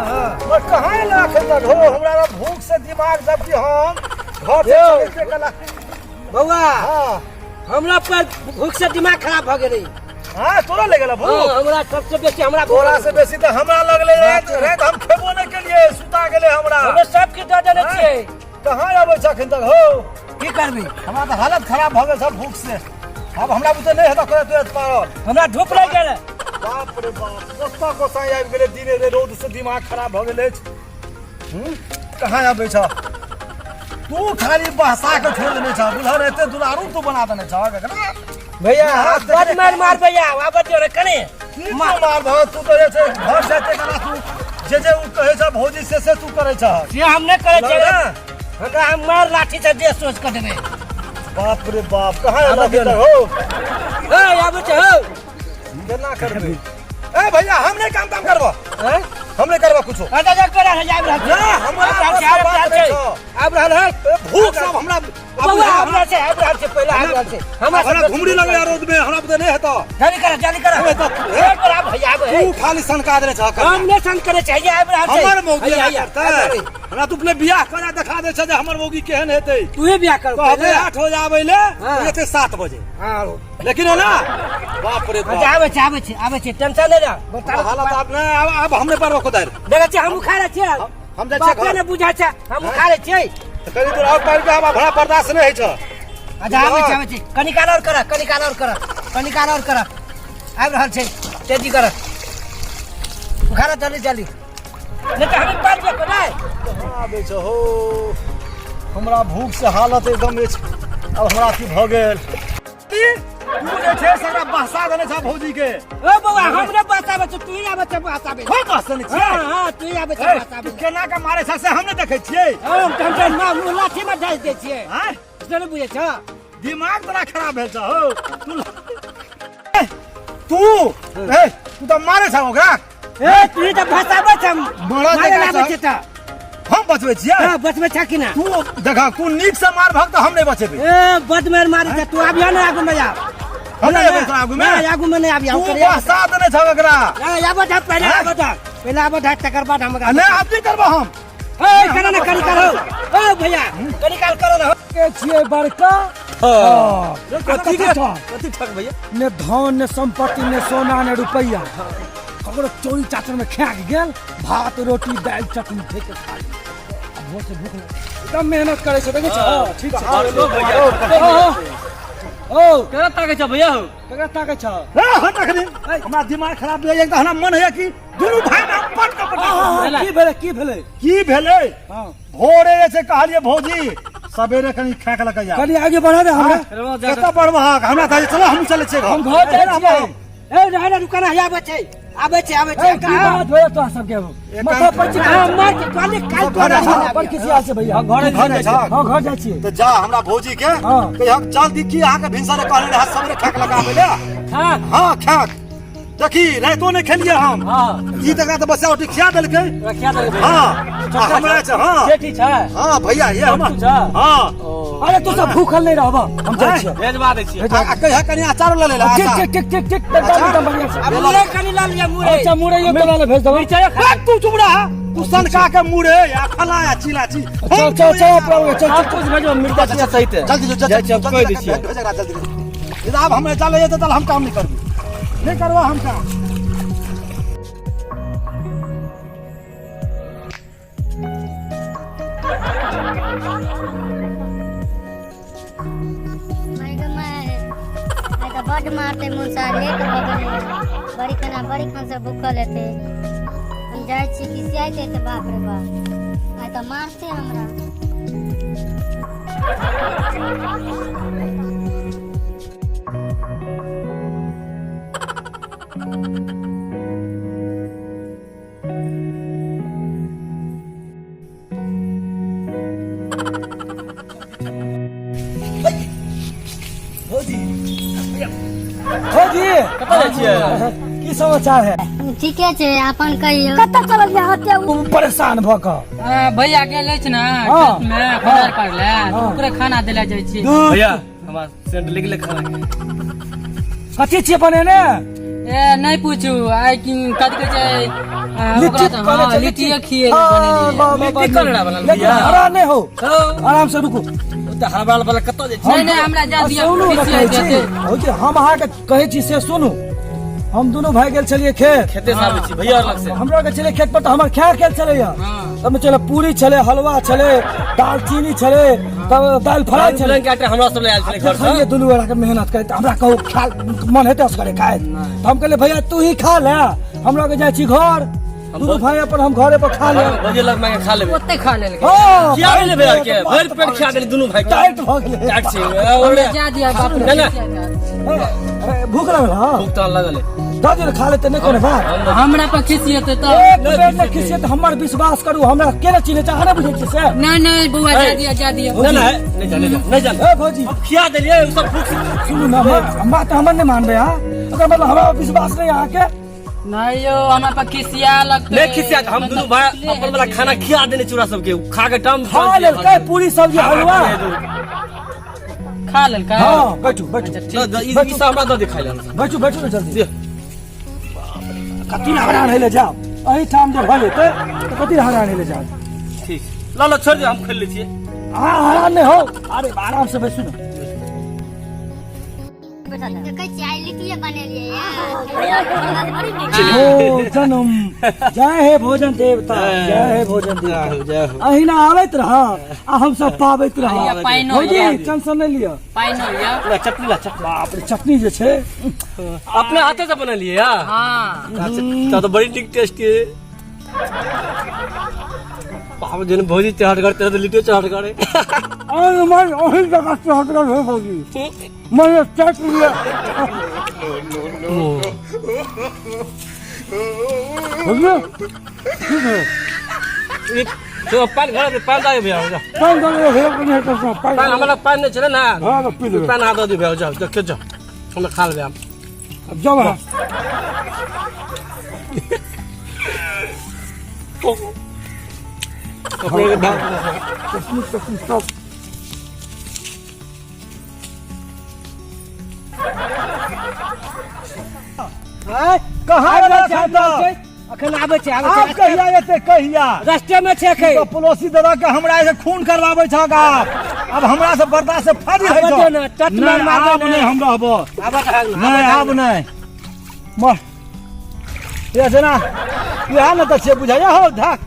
हाँ, कहाँ एला एखन तक हो? हमरा तो भूख से दिमाग, जबकि हम घर से यौ। चलैते कला। बौआ। हाँ। हमरा पर भूख से दिमाग खराब भऽ गेलै। हाँ, तोरा ले गेला भूख? हाँ, हमरा सबसे बेसी हमरा भूख तोरा लगल। से बेसी तऽ हमरा लगलै। राति राति हम खेबो नहि केलियै, सुता गेलै हमरा। हमे सबके दऽ देने छियै। कहाँ आबै छै एखन तक हो? की करबै? हमरा तऽ हालत खराब भऽ गेल सब भूख से। आब हमरा बुते नहि हेतऽ करैत तुरत पारल। हमरा धूप लागि गेल। बाप रे बाप, कतऽ गोसाई आबि गेलै? दिने रे रौद से दिमाग खराब भऽ गेल अछि। कहाँ आबै छ तू? खाली बहसा के छोड़ देने छ। बुझल, एते दुलारू तू बना देने छ एकरा। भैया। हाँ, बड मार मार भैया, आबऽ दियौ रे कने। की तू मार भऽ? तू तऽ जे छै घर जाइते केना तू जे जे ओ कहै छ भौजी से तू करै छ। से हम नहि करै छियै। ना। हमरा हम मार लाठी से देह सोच कऽ देबै। बाप रे बाप, कहाँ आबऽ एलऽ दियौ ने। हो? हे, आबै छै हौ। केना करबै? ए भैया, हम नहीं काम ताम करबो। हैं? हम नहीं करबो कुछो। अच्छा, जा कर रहल, आबि रहल छै। ना, हमरा आबि रहल छै, आबि बात रहल नहि छै। छौ। आबि रहल है। ए, भूख सब हमरा बौआ, आबि रहल छै, आबि रहल छै, पहिले आबि रहल छै। हमरा हमरा सब घुमरी लगैया रौद में, हमरा बुते नहीं हेतो। जल्दी कर, जल्दी कर। ओए तऽ एक बेर आब भैया, आब तू खाली सनका देने छह। हम नहि सन करै छै, हैया आबि रहल छै। हमर मौगी हैया, एना हैया, करतै? आबि रहल छै। हमरा तू अपने बियाह करा देखा दे छै जे हमर मौगी केहन हेतै। तूहे बियाह कर। कहबै पहिले। 8 बजे आबै ले, हाँ। एते 7 बजे। हाँ। लेकिन एना बाप रे बाप। अच्छा, आबै छै, आबै छै, आबै छै, टेंशन नहि रह। हालत आब नहि, आब हमरे पर रोको दार। देखै छियै, हम उखाड़ै छियै। हम जाइ छियै बापे घर। नहि बुझै छै, हम उखाड़ै छियै। तऽ कनि दूर आओर पारि के आब हमरा बर्दाश्त नहि होइ छै। अच्छा, आबै छै, आबै छै। कनि काल आओर कर, कनि काल आओर कर, कनि काल आओर कर। आबि रहल छै, तेजी कर, उखाड़ जल्दी जल्दी, नहि तऽ हम पारि जायब नहि। कहाँ आबै छै हो? हमरा भूख से हालत एकदम अछि। अब हमरा की भऽ गेल? तू जे छै से हमरा बहसा देने छ भौजी के। ओ बौआ, हमरे बचाबै छै, तू ही आबै छै बचाबै। हम बहसने छियै? हाँ हाँ, तू ही आबै छै ए, बचाबै। तू केना के मारे छ से हम नहि देखै छियै? हम तऽ हम मुँह लाठी में ढासि दै छियै। आँय? से नहि बुझै छ? दिमाग तोरा खराब भेल छ हो। तू ए, तू ए, तू तऽ मारे छ ओकरा। ए, तू ही तऽ फसाबै छ। मारऽ मारे देगा आबै छ। छै तऽ हम बचबै छियै? हाँ, बचबै छ कि ना? तू देखा, तू नीक से मार भग तऽ हम नहि बचेबै। ए, बड मार मारे छ। तू आबिया ने आगू में, जा। हम नहि अबै तोरा आगू में। नहीं, आगू में नहीं आबिया। तू बहसा देने छ ओकरा। आबऽ ढक पहिले। हाँ? आबऽ ढक पहिले, आबऽ ढक, तकर बाद हम आ नहि, आब नहि करबो हम। ए, करो ना, कनी करो। ओ भैया, कनी काल करो ना। के छियै बड़का? कथी के? कथी छौ? कथी ठक भैया? ने धन ने संपत्ति ने सोना ने रुपैआ, ककरो चोरी चाचर में खा के गेल। भात रोटी दालि चटनी फेंक के खा गेल। आ भोर से भूख लगल। एकदम मेहनत करै छै, देखै छ? ठीक छै। ओ केना ताकै छ भैया हो? केकरा ताकै छ? ए, हट अखनी। हमरा दिमाग खराब भेल। एक तऽ हमरा मन होइया कि दुनू भाई में हम पट के पटा। की भेलै, की भेलै? की भेलै? हाँ। भोरे जे छै कहलियै भौजी सवेरे कनी खा के लगे जा। कनि आगे बढ़ा दे हमरा। कतऽ बढ़बहक? हमरा तऽ चलो, हमहूँ चलै छियै घर। हम घर जाइ छियै। ए, रह ना, रुका ना, आबै छै, आबै छै, आबै छै। ए, की बात होया तोरा सबके? एक माथा काम- पर चिकन हाँ, मार के कहली काल तोरा। हाँ, बड़ किसी से भैया। घर घर जाइ छहक? हाँ, घर जाइ छियै। तऽ जा, हमरा भौजी के हाँ। कहियक जल्दी की अहाँके भिनसरे कहने रहै सवेरे खा के लगाबै ले। खा। हाँ, खाक देखी, रातो नहि खेलियै हम। ई तकरा तऽ बच्चा रोटी खिया देलकै। रखिया देलकै। हाँ, आ हमरा छै। हाँ। जेठी छै। हाँ भैया, ये हमर। छोटू छै? हाँ। अरे, तू सब भूखल नहीं रहब, हम जाइ छियै। भेजवा दै छियै। आ कहिया कनि अचारो लऽ ले। ठीक ठीक ठीक ठीक ठीक, एकदम एकदम बढ़िया छै। आ मुरै कनी लऽ लिअ, मुरै। अच्छा, मुरैयो तोरा ले भेज देबो। मिरचाइयो खा। तू चुप रह, तू सनका के मुरे या फला या चिला ची। चल चल चल, अपना चल। सब कुछ भेजो, मिर्चा चिया सहित। जल्दी जो। जाइ छियै, हम कहि दै छियै। भेज एकरा जल्दी। यदि आब हमरा चले जेतै तऽ हम काम नहि करबै, नहि करबो हम काम। माय गे माय, आइ तऽ बड्ड मारतै मुनसा। लेट भऽ गेलै। बड़ी खाना बड़ी खान से भूखल हेतै। हम जाइ छी, खिसियाइत हेतै। बाप रे बाप, आइ तऽ मारतै हमरा। भौजी। कतऽ जाइ छियै? की समाचार है? ठीके छै, अपन कहियौ। कतऽ चलल यहाँ एते परेशान भऽ कऽ? भैया गेल अछि ने हाँ। खेत में कोदारि कर ले, ओकरे खाना देले जाइ छी। भैया, हमरा सेंट लिख ले खाना के। कथी छियै बनेने? ए नहि पूछू आइ की कथी कहै छै लिट्टी ओकरा तऽ कहने हँ छै, लिट्टिए लिट्टी। खिए हाँ, बनेलियै वाह, वाह, लिट्टी वाह, कनड़ा बनल लेकिन बिया। हरा नहि हो आराम से रुकू ओ तऽ हड़बड़ाल वाला कतऽ जाइ नहि नहि हमरा जा आ दिअ सुनू ने खिसिया कहै छी जेतै। भौजी हम अहाँके कहै छी से सुनू हम दुनू भाई गेल छलियै खेत खेते से आबै छी भैया लग से हमरा के छलै खेत पर तऽ हमर खा गेल छलैया तब छलै पूरी छलै हलवा छलै दालचीनी छलै तब दालि फ्राई छलै के आटा हमरा सब ले आयल छलै घर से देखलियै दुनू गोटा के मेहनत करैत हमरा कहू खा मन हेतै असगरे खाए तऽ हम कहलियै भैया तू ही खा ले हमरा के जाइ छी घर दुनू भाई अपन हम घरे पर खा ले भौजी लग मांगे खा लेबै ओते खा लेलकै हँ खिया देले भैया के भरि पेट खिया देले दुनू भाई के टाइट भऽ गेलै टाइट छै हमरा जा दिअ बाप रे नहि, नहि। खिसिया जेतै। अरे, भूख लागल हँ भूख तऽ लगल है दऽ दियौ ने, खा लेते नहि कोनो बात हमरा पर खिसियेतै तऽ एक बेर नहि खिसियत हमर विश्वास करू हमरा के नहि चिन्है छै अहाँ नहि बुझै छियै से नहि नहि बौआ जा दिअ जा दिअ नहि नहि नहि जा नहि जा नहि जा ए भौजी खिया देलियै ओ सब भूख सुनू ने हमर बात हमर नहि मानबै अहाँ ओकर मतलब हमरा विश्वास नहि अहाँके नहीं यो हमरा पर खिसिया लगतै नहि खिसिया हम दुनू भाई अपन वाला खाना खिया देने चूड़ा सबके खा के टम खा लेलकै पूरी सब्जी हलवा खा लेलकै हाँ बैठू बैठू ई सब हमरा दऽ दे खाइ लए बैठू बैठू ने जल्दी कथी लए हरान होइ लए जाउ एहिठाम जे भऽ जेतै तऽ कथी लए हरान होइ लए जाउ ठीक ल ल छोड़ दे हम खोलि लै छियै अहाँ हरान नहि हो अरे आराम से बैसू ने देखै छियै आइ लिट्टिए बनेलियै ओ जनम जय हे भोजन देवता जय हे भोजन देवता अहिना आबैत रह आ हम सब पाबैत रह भैया, पाइनो भौजी यऽ। टेंशन नहि लिअ पाइनो यऽ ला चटनी ला चटनी बाप रे चटनी जे छै अपने हाथे से बनेलियै या हाँ तब तो बड़ी नीक टेस्टी है बाप जन भौजी चढ़ कर तेरे तो लिट्टी चढ़ करे अरे मैं ओही जगह से हट गए भौजी मैं चट लिया भौजी ठीक है तो पान घर में पान दाए भैया जा पान दे हे नहीं तो पान पान हमरा पान नहीं चले ना हां तो पी लेबै पान हाथ दे भैया जाओ देख जाओ हम खा लेबै हम अब जाओ अहाँ। अपने के दाम चटनी चटनी सब आँय? कहाँ आबि गेल रहल छै, छै आबि रहल छै। अखन आबै छै आबै आब छै कहिया एते कहिया रस्ते में छै अखन तो पड़ोसी दादा के हमरा ऐसे खून करवाबै छह आप अब हमरा से बर्दाश्त से फाजिल आबऽ होइ दियौ छह ने, चट नहि मारबै आब ने। नहि हम रहबो आबऽ तऽ नहि आब नहि मर ये जेना इएह ने तऽ छियै बुझाइया हौ धक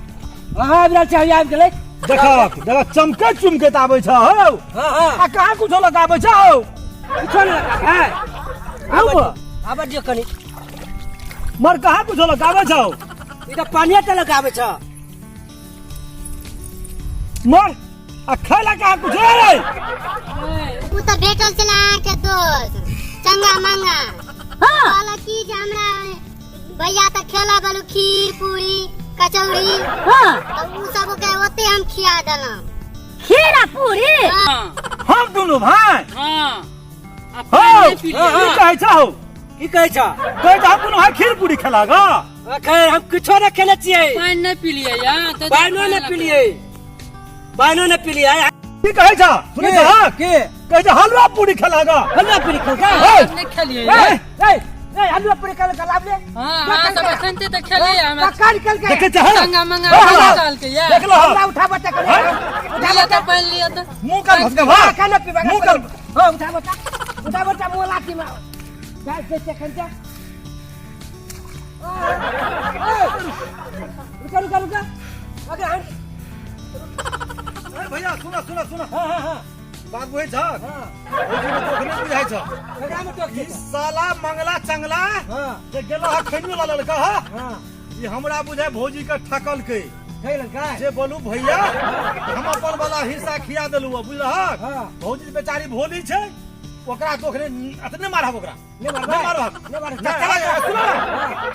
अहाँ आबि रहल छै हैया आबि गेलै देखक देखक चमकैत चुमकैत आबै छ हौ हँ हँ आ कहाँ कुछो लग आबै छ हौ किछो नहि लगा है आब आबऽ दियौ कनि मर कहाँ कुछो लग आबै छ ई तऽ पानिये तऽ लगाबै छ मर आ खैला कहाँ कुछो रे ओ तऽ भेटल छलै अहाँके दोस्त चंगा मंगा कहलक की जे हमरा भैया तऽ खेला बोलू खीर पूरी कचौड़ी हाँ तऽ उ सब के ओते हम खिया देलहुँ खीर आ पूरी हाँ हम दुनू भाई हाँ आ हौ पानि नहि पी की लिअ। कहै छ हौ की कहै छ कहै छ हम दुनू भाई खीर पूरी खेला ग अखन हम किछो नहि खेने छियै पानि नहि पी लियै या तऽ पानिओ नहि पिलियै पानिओ नहि पिलियै की कहै छ सुनै छ हँ? के कहै छ हलवा पूरी खेला ग हलुआ पूरी खेलकै हौ नहि खेलियै ए ए ए हलुआ पूरी खेलकै लाब ले हाँ हाँ सब अखन तऽ खेलियै हमरा कक्का निकलकै देखै छ हँ? चंगा मंगा हँ, हँ। कहलकै या देख लह हमरा उठा बच्चा कनि उठा लिअ बच्चा तऽ पानि लिअ तऽ मुंह कर भसके भा खाना पीबा मुंह कर हाँ उठा बच्चा उठा बच्चा मुंह लाठी में जा से से खन जा रुका रुका रुका अगे हम अरे भैया सुना सुना सुना हां हां हां बात बुझै छ भौजी के दोख नहि बुझाइ छ एकरा में टोक ई साला मंगला चंगला हां जे गेलो हा खैनियो ला ललका हा हां ई हमरा बुझाइ भौजी के ठकलकै खैलका जे बोलू भैया हम अपन वाला हिस्सा खिया देलू बुझलहक हाँ। भौजी बेचारी भोली छै ओकरा दोख नहि अतने मारब ओकरा नहि मारबै। नहि मारब नहि मारब। नहि, नहि, सुनो ने।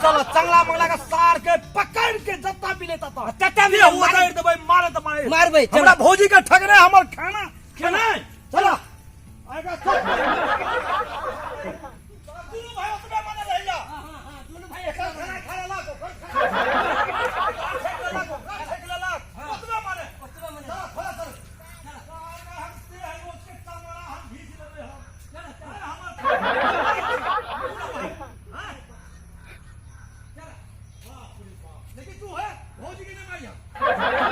चलो चंगला मंगला के सार के पकड़ के जत्ता मिले तत्ता तत्ता मिले, देह उतारि देबै मारे तऽ मारे मारबै, चलो। हमरा भौजी के ठगने हमर खाना खेनाइ चलो आगा चल दुनू भाई ओतबे माने रहैया दुनू भाई एकर खाना खा लेलक ओकर खाना ठेक लेलक ओकरा ठेक लेलक ओतबे माने चलो थोड़ा चलो हम से है उसके चमड़ा हम घीच लेबै हम। है।